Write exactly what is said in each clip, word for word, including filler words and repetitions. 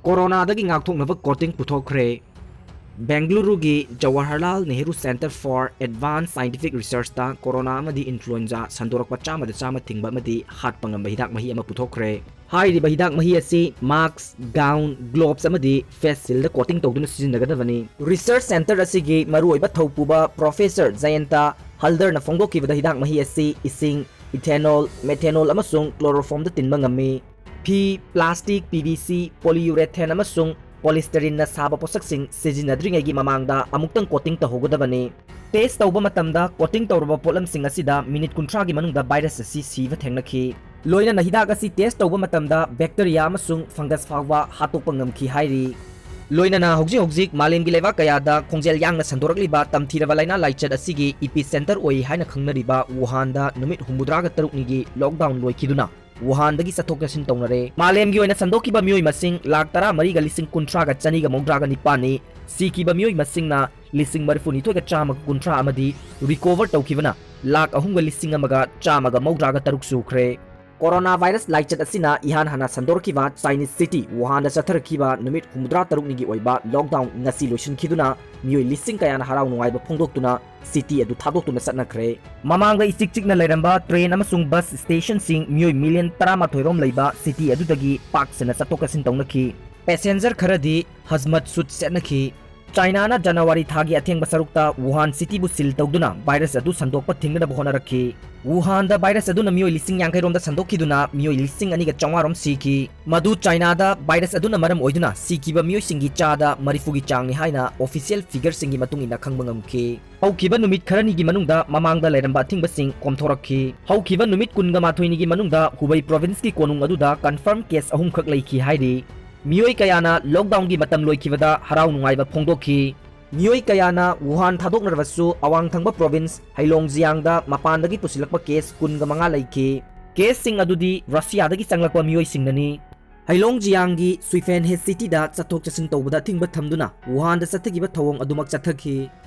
ꯀꯣꯔꯣꯅꯥꯗꯒꯤ ꯉꯥꯛꯊꯣꯛꯅꯕ ꯀꯣꯇꯤꯡ ꯄꯨꯊꯣꯛꯈ꯭ꯔꯦ꯫ ꯕꯦꯡꯒꯂꯨꯔꯨꯒꯤ Jawaharlal Nehru Centre for Advanced Scientific Researchꯇ ꯀꯣꯔꯣꯅꯥ ꯑꯃꯗꯤ ꯏꯟꯐ꯭ꯂꯨꯑꯦꯟꯖꯥ ꯁꯟꯗꯣꯔꯛꯄ ꯆꯥꯝꯃꯗ ꯆꯥꯝꯃ ꯊꯤꯡꯕ ꯑꯃꯗꯤ ꯍꯥꯠꯄ ꯉꯝꯕ ꯍꯤꯗꯥꯛ ꯃꯍꯤ ꯑꯃ ꯄꯨꯊꯣꯛꯈ꯭ꯔꯦ꯫ ꯍꯥꯏꯔꯤꯕ ꯍꯤꯗꯥꯛ ꯃꯍꯤ ꯑꯁꯤ ꯃꯥꯛꯁ, ꯒꯥꯎꯟ, ꯒ꯭ꯂꯣꯕꯁ ꯑꯃꯗꯤ ꯐꯦꯁ ꯁꯤꯜꯗ ꯀꯣꯇꯤꯡ ꯇꯧꯗꯨꯅ ꯁꯤꯖꯤꯟꯅꯒꯗꯕꯅꯤ꯫ ꯔꯤꯁꯔꯆ ꯁꯦꯟꯇꯔ ꯑꯁꯤꯒꯤ ꯃꯔꯨꯑꯣꯏꯕ ꯊꯧꯄꯨꯕ ꯄ꯭ꯔꯣꯐꯦꯁꯔ ꯖꯌꯟꯇ ꯍꯜꯗꯔꯅ ꯐꯣꯡꯗꯣꯛꯈꯤꯕꯗ ꯍꯤꯗꯥꯛ ꯃꯍꯤ ꯑꯁꯤ ꯏꯁꯤꯡ, ꯏꯊꯦꯅꯣꯜ, ꯃꯦꯊꯦꯅꯣꯜ ꯑꯃꯁꯨꯡ ꯀ꯭ꯂꯣꯔꯣꯐꯣꯝꯗ ꯇꯤꯟꯕ ꯉꯝꯃꯤ꯫ ꯐꯤ, ꯄ꯭ꯂꯥꯁꯇꯤꯛ, ꯄꯤ ꯚꯤ ꯁꯤ, ꯄꯣꯂꯤꯌꯨꯔꯦꯊꯦꯟ ꯑꯃꯁꯨꯡ ꯄꯣꯂꯤꯁꯇꯔꯤꯟꯅ ꯁꯥꯕ ꯄꯣꯠꯁꯛꯁꯤꯡ ꯁꯤꯖꯤꯟꯅꯗ꯭ꯔꯤꯉꯩꯒꯤ ꯃꯃꯥꯡꯗ ꯑꯃꯨꯛꯇꯪ ꯀꯣꯇꯤꯡ ꯇꯧꯍꯧꯒꯗꯕꯅꯤ꯫ ꯇꯦꯁ ꯇꯧꯕ ꯃꯇꯝꯗ ꯀꯣꯇꯤꯡ ꯇꯧꯔꯕ ꯄꯣꯠꯂꯝꯁꯤꯡ ꯑꯁꯤꯗ ꯃꯤꯅꯤꯠ ꯀꯨꯟꯊ꯭ꯔꯥꯒꯤ ꯃꯅꯨꯡꯗ ꯚꯥꯏꯔꯁ ꯑꯁꯤ ꯁꯤꯕ ꯊꯦꯡꯅꯈꯤ꯫ ꯂꯣꯏꯅꯅ ꯍꯤꯗꯥꯛ ꯑꯁꯤ ꯇꯦꯁ ꯇꯧꯕ ꯃꯇꯝꯗ ꯕꯦꯛꯇꯔꯤꯌꯥ ꯑꯃꯁꯨꯡ ꯐꯪꯒꯁ ꯐꯥꯎꯕ ꯍꯥꯠꯇꯣꯛꯄ ꯉꯝꯈꯤ ꯍꯥꯏꯔꯤ꯫ ꯂꯣꯏꯅꯅ ꯍꯧꯖꯤꯛ ꯍꯧꯖꯤꯛ ꯃꯥꯂꯦꯝꯒꯤ ꯂꯩꯕꯥꯛ ꯀꯌꯥꯗ ꯈꯣꯡꯖꯦꯜ ꯌꯥꯡꯅ ꯁꯟꯗꯣꯔꯛꯂꯤꯕ ꯇꯝꯊꯤꯔꯕ ꯂꯥꯏꯅꯥ ꯂꯥꯏꯆꯠ ꯑꯁꯤꯒꯤ ꯏꯄꯤ ꯁꯦꯟꯇꯔ ꯑꯣꯏ ꯍꯥꯏꯅ ꯈꯪꯅꯔꯤꯕ ꯋꯨꯍꯥꯟꯗ ꯅꯨꯃꯤꯠ ꯍꯨꯝꯐꯨꯇꯔꯥꯒ ꯇꯔꯨꯛꯅꯤꯒꯤ ꯂꯣꯛꯗꯥꯎꯟ ꯂꯣꯏꯈꯤꯗꯨꯅ ꯋꯨꯍꯥꯟꯗꯒꯤ ꯆꯠꯊꯣꯛ ꯆꯠꯁꯤꯟ ꯇꯧꯅꯔꯦ꯫ ꯃꯥꯂꯦꯝꯒꯤ ꯑꯣꯏꯅ ꯁꯟꯗꯣꯛꯈꯤꯕ ꯃꯤꯑꯣꯏ ꯃꯁꯤꯡ ꯂꯥꯈ ꯇꯔꯥꯃꯔꯤꯒ ꯂꯤꯁꯤꯡ ꯀꯨꯟꯊ꯭ꯔꯥꯒ ꯆꯅꯤꯒ ꯃꯧꯗ꯭ꯔꯥꯒ ꯅꯤꯄꯥꯟꯅꯤ꯫ ꯁꯤꯈꯤꯕ ꯃꯤꯑꯣꯏ ꯃꯁꯤꯡꯅ ꯂꯤꯁꯤꯡ ꯃꯔꯤꯐꯨꯅꯤꯊꯣꯏꯒ ꯆꯥꯝꯃꯒ ꯀꯨꯟꯊ꯭ꯔꯥ ꯑꯃꯗꯤ ꯔꯤꯀꯣꯚꯔ ꯇꯧꯈꯤꯕꯅ ꯂꯥꯈ ꯑꯍꯨꯝꯒ ꯂꯤꯁꯤꯡ ꯑꯃꯒ ꯆꯥꯝꯃꯒ ꯃꯧꯗ꯭ꯔꯥꯒ ꯇꯔꯨꯛ ꯁꯨꯈ꯭ꯔꯦ꯫ ꯀꯣꯔꯣꯅꯥ ꯚꯥꯏꯔꯁ ꯂꯥꯏꯆꯠ ꯑꯁꯤꯅ ꯏꯍꯥꯟ ꯍꯥꯟꯅ ꯁꯟꯗꯣꯔꯛꯈꯤꯕ ꯆꯥꯏꯅꯤꯁ ꯁꯤꯇꯤ ꯋꯨꯍꯥꯟꯗ ꯆꯠꯊꯔꯛꯈꯤꯕ ꯅꯨꯃꯤꯠ ꯍꯨꯝꯐꯨꯇꯔꯥ ꯇꯔꯨꯛꯅꯤꯒꯤ ꯑꯣꯏꯕ ꯂꯣꯛꯗꯥꯎꯟ ꯉꯁꯤ ꯂꯣꯏꯁꯤꯟꯈꯤꯗꯨꯅ ꯃꯤꯑꯣꯏ ꯂꯤꯁꯤꯡ ꯀꯌꯥꯅ ꯍꯔꯥꯎ ꯅꯨꯡꯉꯥꯏꯕ ꯐꯣꯡꯗꯣꯛꯇꯨꯅ ꯁꯤꯇꯤ ꯑꯗꯨ ꯊꯥꯗꯣꯛꯇꯨꯅ ꯆꯠꯅꯈ꯭ꯔꯦ꯫ ꯃꯃꯥꯡꯗ ꯏꯆꯤꯛ ꯆꯤꯛꯅ ꯂꯩꯔꯝꯕ ꯇ꯭ꯔꯦꯟ ꯑꯃꯁꯨꯡ ꯕꯁ ꯁ꯭ꯇꯦꯁꯟꯁꯤꯡ ꯃꯤꯑꯣꯏ ꯃꯤꯂꯤꯌꯟ ꯇꯔꯥꯃꯥꯊꯣꯏ ꯔꯣꯝ ꯂꯩꯕ ꯁꯤꯇꯤ ꯑꯗꯨꯗꯒꯤ ꯄꯥꯛ ꯁꯟꯅ ꯆꯠꯊꯣꯛ ꯆꯠꯁꯤꯟ ꯇꯧꯅꯈꯤ꯫ ꯄꯦꯁꯦꯟꯖꯔ ꯈꯔꯗꯤ ꯍꯖꯃꯠ ꯁꯨꯠ ꯁꯦꯠꯅꯈꯤ꯫ ꯆꯥꯏꯅꯥꯅ ꯖꯅꯋꯥꯔꯤ ꯊꯥꯒꯤ ꯑꯊꯦꯡꯕ ꯁꯔꯨꯛꯇ ꯋꯨꯍꯥꯟ ꯁꯤꯇꯤꯕꯨ ꯁꯤꯜ ꯇꯧꯗꯨꯅ ꯚꯥꯏꯔꯁ ꯑꯗꯨ ꯁꯟꯗꯣꯛꯄ ꯊꯤꯡꯅꯅꯕ ꯍꯣꯠꯅꯔꯛꯈꯤ꯫ ꯋꯨꯍꯥꯟꯗ ꯚꯥꯏꯔꯁ ꯑꯗꯨꯅ ꯃꯤꯑꯣꯏ ꯂꯤꯁꯤꯡ ꯌꯥꯡꯈꯩ ꯔꯣꯝꯗ ꯁꯟꯗꯣꯛꯈꯤꯗꯨꯅ ꯃꯤꯑꯣꯏ ꯂꯤꯁꯤꯡ ꯑꯅꯤꯒ ꯆꯥꯝꯃꯉꯥ ꯔꯣꯝ ꯁꯤꯈꯤ꯫ ꯃꯗꯨ ꯆꯥꯏꯅꯥꯗ ꯚꯥꯏꯔꯁ ꯑꯗꯨꯅ ꯃꯔꯝ ꯑꯣꯏꯗꯨꯅ ꯁꯤꯈꯤꯕ ꯃꯤꯑꯣꯏꯁꯤꯡꯒꯤ ꯆꯥꯗ ꯃꯔꯤꯐꯨꯒꯤ ꯆꯥꯡꯅꯤ ꯍꯥꯏꯅ ꯑꯣꯐꯤꯁꯤꯌꯦꯜ ꯐꯤꯒꯔꯁꯤꯡꯒꯤ ꯃꯇꯨꯡ ꯏꯟꯅ ꯈꯪꯕ ꯉꯝꯈꯤ꯫ ꯍꯧꯈꯤꯕ ꯅꯨꯃꯤꯠ ꯈꯔꯅꯤꯒꯤ ꯃꯅꯨꯡꯗ ꯃꯃꯥꯡꯗ ꯂꯩꯔꯝꯕ ꯑꯊꯤꯡꯕꯁꯤꯡ ꯀꯣꯝꯊꯣꯔꯛꯈꯤ꯫ ꯍꯧꯈꯤꯕ ꯅꯨꯃꯤꯠ ꯀꯨꯟꯒ ꯃꯥꯊꯣꯏꯅꯤꯒꯤ ꯃꯅꯨꯡꯗ ꯍꯨꯕꯩ ꯄ꯭ꯔꯣꯚꯤꯟꯁꯀꯤ ꯀꯣꯅꯨꯡ ꯑꯗꯨꯗ ꯀꯟꯐꯥꯔꯝ ꯀꯦꯁ ꯑꯍꯨꯝꯈꯛ ꯂꯩꯈꯤ ꯍꯥꯏꯔꯤ꯫ ꯃꯤꯑꯣꯏ ꯀꯌꯥꯅ ꯂꯣꯛꯗꯥꯎꯟꯒꯤ ꯃꯇꯝ ꯂꯣꯏꯈꯤꯕꯗ ꯍꯔꯥꯎ ꯅꯨꯡꯉꯥꯏꯕ ꯐꯣꯡꯗꯣꯛꯈꯤ꯫ ꯃꯤꯑꯣꯏ ꯀꯌꯥꯅ ꯋꯨꯍꯥꯟ ꯊꯥꯗꯣꯛꯅꯔꯕꯁꯨ ꯑꯋꯥꯡ ꯊꯪꯕ ꯄ꯭ꯔꯣꯚꯤꯟꯁ ꯍꯩꯂꯣꯡꯖꯤꯌꯥꯡꯗ ꯃꯄꯥꯟꯗꯒꯤ ꯄꯨꯁꯤꯜꯂꯛꯄ ꯀꯦꯁ ꯀꯨꯟꯒ ꯃꯉꯥ ꯂꯩꯈꯤ꯫ ꯀꯦꯁꯁꯤꯡ ꯑꯗꯨꯗꯤ ꯔꯁꯤꯌꯥꯗꯒꯤ ꯆꯪꯂꯛꯄ ꯃꯤꯑꯣꯏꯁꯤꯡꯅꯅꯤ꯫ ꯍꯩꯂꯣꯡꯖꯤꯌꯥꯡꯒꯤ ꯁꯨꯏꯐꯦꯟ ꯍꯦ ꯁꯤꯇꯤꯗ ꯆꯠꯊꯣꯛ ꯆꯠꯁꯤꯟ ꯇꯧꯕꯗ ꯑꯊꯤꯡꯕ ꯊꯝꯗꯨꯅ ꯋꯨꯍꯥꯟꯗ ꯆꯠꯊꯈꯤꯕ ꯊꯧꯑꯣꯡ ꯑꯗꯨꯃꯛ ꯆꯠꯊꯈꯤ꯫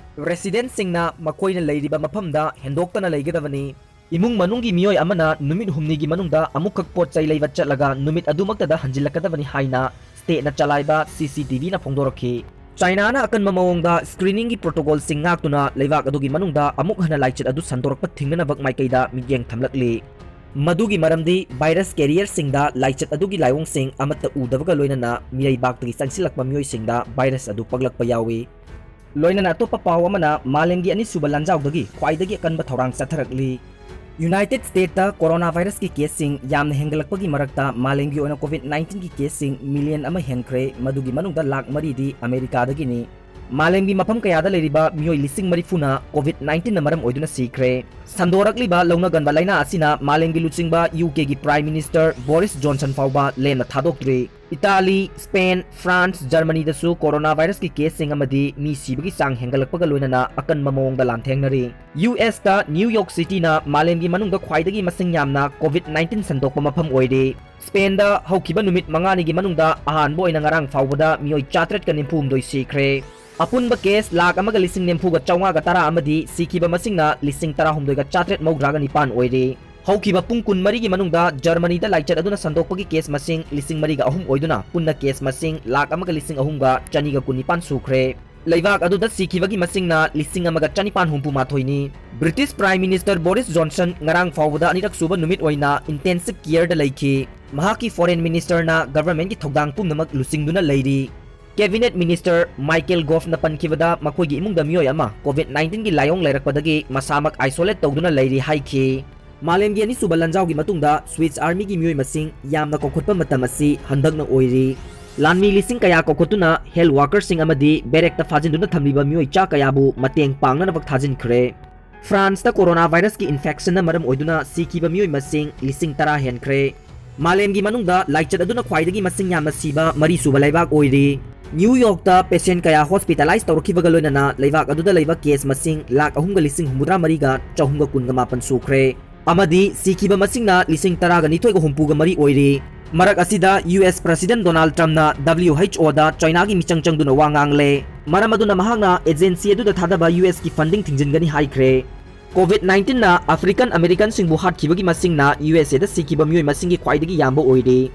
ꯔꯦꯁꯤꯗꯦꯟꯠꯁꯤꯡꯅ ꯃꯈꯣꯏꯅ ꯂꯩꯔꯤꯕ ꯃꯐꯝꯗ ꯍꯦꯟꯗꯣꯛꯇꯅ ꯂꯩꯒꯗꯕꯅꯤ꯫ ꯏꯃꯨꯡ ꯃꯅꯨꯡꯒꯤ ꯃꯤꯑꯣꯏ ꯑꯃꯅ ꯅꯨꯃꯤꯠ ꯍꯨꯝꯅꯤꯒꯤ ꯃꯅꯨꯡꯗ ꯑꯃꯨꯛꯈꯛ ꯄꯣꯠ ꯆꯩ ꯂꯩꯕ ꯆꯠꯂꯒ ꯅꯨꯃꯤꯠ ꯑꯗꯨꯃꯛꯇꯗ ꯍꯟꯖꯤꯜꯂꯛꯀꯗꯕꯅꯤ ꯍꯥꯏꯅ ꯁ꯭ꯇꯦꯠꯅ ꯆꯂꯥꯏꯕ C C T Vꯅ ꯐꯣꯡꯗꯣꯔꯛꯈꯤ꯫ ꯆꯥꯏꯅꯥꯅ ꯑꯀꯟꯕ ꯃꯑꯣꯡꯗ screeningꯒꯤ protocolꯁꯤꯡ ꯉꯥꯛꯇꯨꯅ ꯂꯩꯕꯥꯛ ꯑꯗꯨꯒꯤ ꯃꯅꯨꯡꯗ ꯑꯃꯨꯛ ꯍꯟꯅ ꯂꯥꯏꯆꯠ ꯑꯗꯨ ꯁꯟꯗꯣꯔꯛꯄ ꯊꯤꯡꯅꯅꯕ ꯃꯥꯏꯀꯩꯗ ꯃꯤꯠꯌꯦꯡ ꯊꯝꯂꯛꯂꯤ꯫ ꯃꯗꯨꯒꯤ ꯃꯔꯝꯗꯤ virus carrierꯁꯤꯡꯗ ꯂꯥꯏꯆꯠ ꯑꯗꯨꯒꯤ ꯂꯥꯏꯑꯣꯡꯁꯤꯡ ꯑꯃꯠꯇ ꯎꯗꯕꯒ ꯂꯣꯏꯅꯅ ꯃꯤꯔꯩꯕꯥꯛꯇꯒꯤ ꯆꯪꯁꯤꯜꯂꯛꯄ ꯃꯤꯑꯣꯏꯁꯤꯡꯗ virus ꯑꯗꯨ ꯄꯛꯂꯛꯄ ꯌꯥꯎꯏ꯫ ꯂꯣꯏꯅꯅ ꯑꯇꯣꯞꯄ ꯄꯥꯎ ꯑꯃꯅ ꯃꯥꯂꯦꯝꯒꯤ ꯑꯅꯤꯁꯨꯕ ꯂꯥꯟꯖꯥꯎꯗꯒꯤ ꯈ꯭ꯋꯥꯏꯗꯒꯤ ꯑꯀꯟꯕ ꯊꯧꯔꯥꯡ ꯆꯠꯊꯔꯛꯂꯤ꯫ United Statesꯇ coronavirusꯀꯤ caseꯁꯤꯡ ꯌꯥꯝꯅ ꯍꯦꯟꯒꯠꯂꯛꯄꯒꯤ ꯃꯔꯛꯇ ꯃꯥꯂꯦꯝꯒꯤ ꯑꯣꯏꯅ COVID nineteenꯒꯤ caseꯁꯤꯡ million ꯑꯃ ꯍꯦꯟꯈ꯭ꯔꯦ, ꯃꯗꯨꯒꯤ ꯃꯅꯨꯡꯗ ꯂꯥꯈ ꯃꯔꯤꯗꯤ ꯑꯃꯦꯔꯤꯀꯥꯗꯒꯤꯅꯤ꯫ ꯃꯥꯂꯦꯝꯒꯤ ꯃꯐꯝ ꯀꯌꯥꯗ ꯂꯩꯔꯤꯕ ꯃꯤꯑꯣꯏ ꯂꯤꯁꯤꯡ ꯃꯔꯤꯐꯨꯅ COVID nineteenꯅ ꯃꯔꯝ ꯑꯣꯏꯗꯨꯅ ꯁꯤꯈ꯭ꯔꯦ꯫ ꯁꯟꯗꯣꯔꯛꯂꯤꯕ ꯂꯧꯅꯒꯟꯕ ꯂꯥꯏꯅꯥ ꯑꯁꯤꯅ ꯃꯥꯂꯦꯝꯒꯤ ꯂꯨꯆꯤꯡꯕ UKꯒꯤ Prime Minister Boris Johnson ꯐꯥꯎꯕ ꯂꯦꯝꯅ ꯊꯥꯗꯣꯛꯇ꯭ꯔꯤ꯫ ꯏꯇꯥꯂꯤ, ꯁ꯭ꯄꯦꯟ, ꯐ꯭ꯔꯥꯟꯁ, ꯖꯔꯃꯅꯤꯗꯁꯨ coronavirusꯀꯤ caseꯁꯤꯡ ꯑꯃꯗꯤ ꯃꯤ ꯁꯤꯕꯒꯤ ꯆꯥꯡ ꯍꯦꯟꯒꯠꯂꯛꯄꯒ ꯂꯣꯏꯅꯅ ꯑꯀꯟꯕ ꯃꯑꯣꯡꯗ ꯂꯥꯟꯊꯦꯡꯅꯔꯤ꯫ USꯇ New York Cityꯅ ꯃꯥꯂꯦꯝꯒꯤ ꯃꯅꯨꯡꯗ ꯈ꯭ꯋꯥꯏꯗꯒꯤ ꯃꯁꯤꯡ ꯌꯥꯝꯅ COVID nineteen ꯁꯟꯗꯣꯛꯄ ꯃꯐꯝ ꯑꯣꯏꯔꯤ꯫ ꯁ꯭ꯄꯦꯟꯗ ꯍꯧꯈꯤꯕ ꯅꯨꯃꯤꯠ ꯃꯉꯥꯅꯤꯒꯤ ꯃꯅꯨꯡꯗ ꯑꯍꯥꯟꯕ ꯑꯣꯏꯅ ꯉꯔꯥꯡ ꯐꯥꯎꯕꯗ ꯃꯤꯑꯣꯏ ꯆꯥꯇ꯭ꯔꯦꯠꯀ ꯅꯤꯐꯨ ꯍꯨꯝꯗꯣꯏ ꯁꯤꯈ꯭ꯔꯦ꯫ ꯑꯄꯨꯟꯕ case ꯂꯥꯈ ꯑꯃꯒ ꯂꯤꯁꯤꯡ ꯅꯤꯐꯨꯒ ꯆꯥꯝꯃꯉꯥꯒ ꯇꯔꯥ ꯑꯃꯗꯤ ꯁꯤꯈꯤꯕ ꯃꯁꯤꯡꯅ ꯂꯤꯁꯤꯡ ꯇꯔꯥꯍꯨꯝꯗꯣꯏꯒ ꯆꯥꯇ꯭ꯔꯦꯠ ꯃꯧꯗ꯭ꯔꯥꯒ ꯅꯤꯄꯥꯟ ꯑꯣꯏꯔꯤ꯫ ꯍꯧꯈꯤꯕ ꯄꯨꯡ ꯀꯨꯟꯃꯔꯤꯒꯤ ꯃꯅꯨꯡꯗ ꯖꯔꯃꯅꯤꯗ ꯂꯥꯏꯆꯠ ꯑꯗꯨꯅ ꯁꯟꯗꯣꯛꯄꯒꯤ case ꯃꯁꯤꯡ ꯂꯤꯁꯤꯡ ꯃꯔꯤꯒ ꯑꯍꯨꯝ ꯑꯣꯏꯗꯨꯅ ꯄꯨꯟꯅ case ꯃꯁꯤꯡ ꯂꯥꯈ ꯑꯃꯒ ꯂꯤꯁꯤꯡ ꯑꯍꯨꯝꯒ ꯆꯅꯤꯒ ꯀꯨꯟꯅꯤꯄꯥꯟ ꯁꯨꯈ꯭ꯔꯦ꯫ ꯂꯩꯕꯥꯛ ꯑꯗꯨꯗ ꯁꯤꯈꯤꯕꯒꯤ ꯃꯁꯤꯡꯅ ꯂꯤꯁꯤꯡ ꯑꯃꯒ ꯆꯅꯤꯄꯥꯟ ꯍꯨꯝꯐꯨ ꯃꯥꯊꯣꯏꯅꯤ꯫ British Prime Minister Boris Johnson ꯉꯔꯥꯡ ꯐꯥꯎꯕꯗ ꯑꯅꯤꯔꯛ ꯁꯨꯕ ꯅꯨꯃꯤꯠ ꯑꯣꯏꯅ intensive careꯗ ꯂꯩꯈꯤ꯫ ꯃꯍꯥꯛꯀꯤ foreign ministerꯅ governmentꯀꯤ ꯊꯧꯗꯥꯡ ꯄꯨꯝꯅꯃꯛ ꯂꯨꯆꯤꯡꯗꯨꯅ ꯂꯩꯔꯤ꯫ Cabinet Minister Michael Goveꯅ ꯄꯟꯈꯤꯕꯗ ꯃꯈꯣꯏꯒꯤ ꯏꯃꯨꯡꯗ ꯃꯤꯑꯣꯏ ꯑꯃ COVID nineteenꯒꯤ ꯂꯥꯏꯑꯣꯡ ꯂꯩꯔꯛꯄꯗꯒꯤ ꯃꯁꯥꯃꯛ isolate ꯇꯧꯗꯨꯅ ꯂꯩꯔꯤ ꯍꯥꯏꯈꯤ꯫ ꯃꯥꯂꯦꯝꯒꯤ ꯑꯅꯤꯁꯨꯕ ꯂꯥꯟꯖꯥꯎꯒꯤ ꯃꯇꯨꯡꯗ Swiss Armyꯒꯤ ꯃꯤꯑꯣꯏ ꯃꯁꯤꯡ ꯌꯥꯝꯅ ꯀꯧꯈꯠꯄ ꯃꯇꯝ ꯑꯁꯤ ꯍꯟꯗꯛꯅ ꯑꯣꯏꯔꯤ꯫ ꯂꯥꯟꯃꯤ ꯂꯤꯁꯤꯡ ꯀꯌꯥ ꯀꯧꯈꯠꯇꯨꯅ health workerꯁꯤꯡ ꯑꯃꯗꯤ barrackꯇ ꯐꯥꯖꯤꯟꯗꯨꯅ ꯊꯝꯂꯤꯕ ꯃꯤꯑꯣꯏ ꯆꯥ ꯀꯌꯥꯕꯨ ꯃꯇꯦꯡ ꯄꯥꯡꯅꯅꯕ ꯊꯥꯖꯤꯟꯈ꯭ꯔꯦ꯫ ꯐ꯭ꯔꯥꯟꯁꯇ coronavirusꯀꯤ infectionꯅ ꯃꯔꯝ ꯑꯣꯏꯗꯨꯅ ꯁꯤꯈꯤꯕ ꯃꯤꯑꯣꯏ ꯃꯁꯤꯡ ꯂꯤꯁꯤꯡ ꯇꯔꯥ ꯍꯦꯟꯈ꯭ꯔꯦ꯫ ꯃꯥꯂꯦꯝꯒꯤ ꯃꯅꯨꯡꯗ ꯂꯥꯏꯆꯠ ꯑꯗꯨꯅ ꯈ꯭ꯋꯥꯏꯗꯒꯤ ꯃꯁꯤꯡ ꯌꯥꯝꯅ ꯁꯤꯕ ꯃꯔꯤꯁꯨꯕ ꯂꯩꯕꯥꯛ ꯑꯣꯏꯔꯤ꯫ New Yorkꯇ patient ꯀꯌꯥ hospitalise ꯇꯧꯔꯛꯈꯤꯕꯒ ꯂꯣꯏꯅꯅ ꯂꯩꯕꯥꯛ ꯑꯗꯨꯗ ꯂꯩꯕ case ꯃꯁꯤꯡ ꯂꯥꯈ ꯑꯍꯨꯝꯒ ꯂꯤꯁꯤꯡ ꯍꯨꯝꯐꯨꯇꯔꯥ ꯃꯔꯤꯒ ꯆꯍꯨꯝꯒ ꯀꯨꯟꯒ ꯃꯥꯄꯟ ꯁꯨꯈ꯭ꯔꯦ꯫ ꯑꯃꯗꯤ ꯁꯤꯈꯤꯕ ꯃꯁꯤꯡꯅ ꯂꯤꯁꯤꯡ ꯇꯔꯥꯒ ꯅꯤꯊꯣꯏꯒ ꯍꯨꯝꯐꯨꯒ ꯃꯔꯤ ꯑꯣꯏꯔꯤ꯫ ꯃꯔꯛ ꯑꯁꯤꯗ U S President Donald Trumpꯅ W H Oꯗ Chinaꯒꯤ ꯃꯤꯆꯪ ꯆꯪꯗꯨꯅ ꯋꯥ ꯉꯥꯡꯂꯦ꯫ ꯃꯔꯝ ꯑꯗꯨꯅ ꯃꯍꯥꯛꯅ agency ꯑꯗꯨꯗ ꯊꯥꯗꯕ U Sꯀꯤ funding ꯊꯤꯡꯖꯤꯟꯒꯅꯤ ꯍꯥꯏꯈ꯭ꯔꯦ꯫ COVID nineteenꯅ African Americanꯁꯤꯡꯕꯨ ꯍꯥꯠꯈꯤꯕꯒꯤ ꯃꯁꯤꯡꯅ U S Aꯗ ꯁꯤꯈꯤꯕ ꯃꯤꯑꯣꯏ ꯃꯁꯤꯡꯒꯤ ꯈ꯭ꯋꯥꯏꯗꯒꯤ ꯌꯥꯝꯕ ꯑꯣꯏꯔꯤ꯫